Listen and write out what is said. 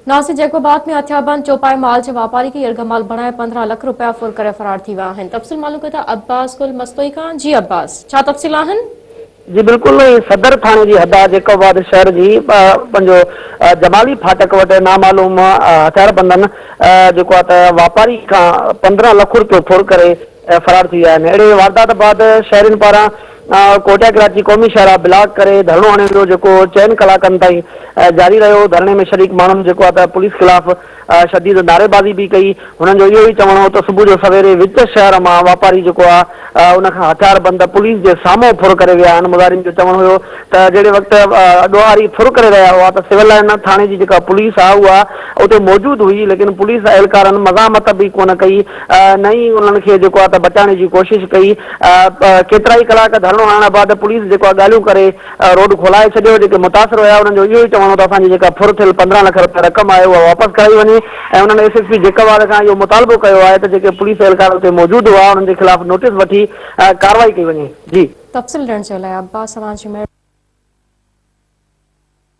Nasir Jacob آباد ۾ هٿياربند چوپائي مال جي واپاري کي يرغمال بڻائي 15 لک رپيا ڦر ڪري فرار ٿي ويا آهن. تفصيل معلوم ڪيون ٿا عباس گل مستوئي کان جي عباس ڇا تفصيل آهن؟ جي بلڪل ۽ صدر ٿاڻي جي حد جيڪب آباد شهر جي پنهنجو جمالي ڦاٽڪ وٽ نامعلوم هٿياربندن جيڪو آهي ته واپاري کان 15 لک رپيو ڦر ڪري فرار ٿي ويا آهن. اهڙي واردات بعد شهرين پاران ڪوئٽا ڪراچي قومي شاهراهه بلاڪ ڪري ڌرڻو هڻيو ويو جيڪو چئن ڪلاڪن تائين جاري رهيو. ڌرڻي ۾ شريڪ ماڻهن جيڪو آهي ته پوليس خلاف شديد نعريبازي به ڪئي. هنن جو اهو ئي چوڻ هو ته صبح جو سويري وچ شهر مان واپاري جيڪو آهي ان کان هٿياربند پوليس جي سامهون ڦر ڪري ويا آهن. مظاهرين جو چوڻ هيو ته جهڙي وقت ڏوهاري ڦر ڪري رهيا هئا ته سول لائن ٿاڻي جي جيڪا پوليس آهي اها اتي موجود هئي ليڪن پوليس اهلڪارن مزاحمت به ڪونه ڪئي. نه ئي انهن کي جيڪو آهي ته بچائڻ جي ڪوشش ڪئي. ڪيترائي ڪلاڪ ڌرڻو هڻڻ بعد پوليس جيڪو آهي ڳالهيون ڪري روڊ کولائي ڇڏيو. جيڪي متاثر هيا انهن جو اهو ئي چوڻ هو ته اسان جي جيڪا ڦر ٿيل 15 لک رپيا رقم آهي اها واپس ڪرائي وڃي ۽ انهن ايس ايس پي جيڪب آباد کان اهو مطالبو ڪيو آهي ته جيڪي پوليس اهلڪار اتي موجود هئا انهن جي خلاف نوٽيس وٺي ڪارروائي ڪئي وڃي. جي. تفصيل ڏيڻ جي لاء عباس اوهان جي مهرباني.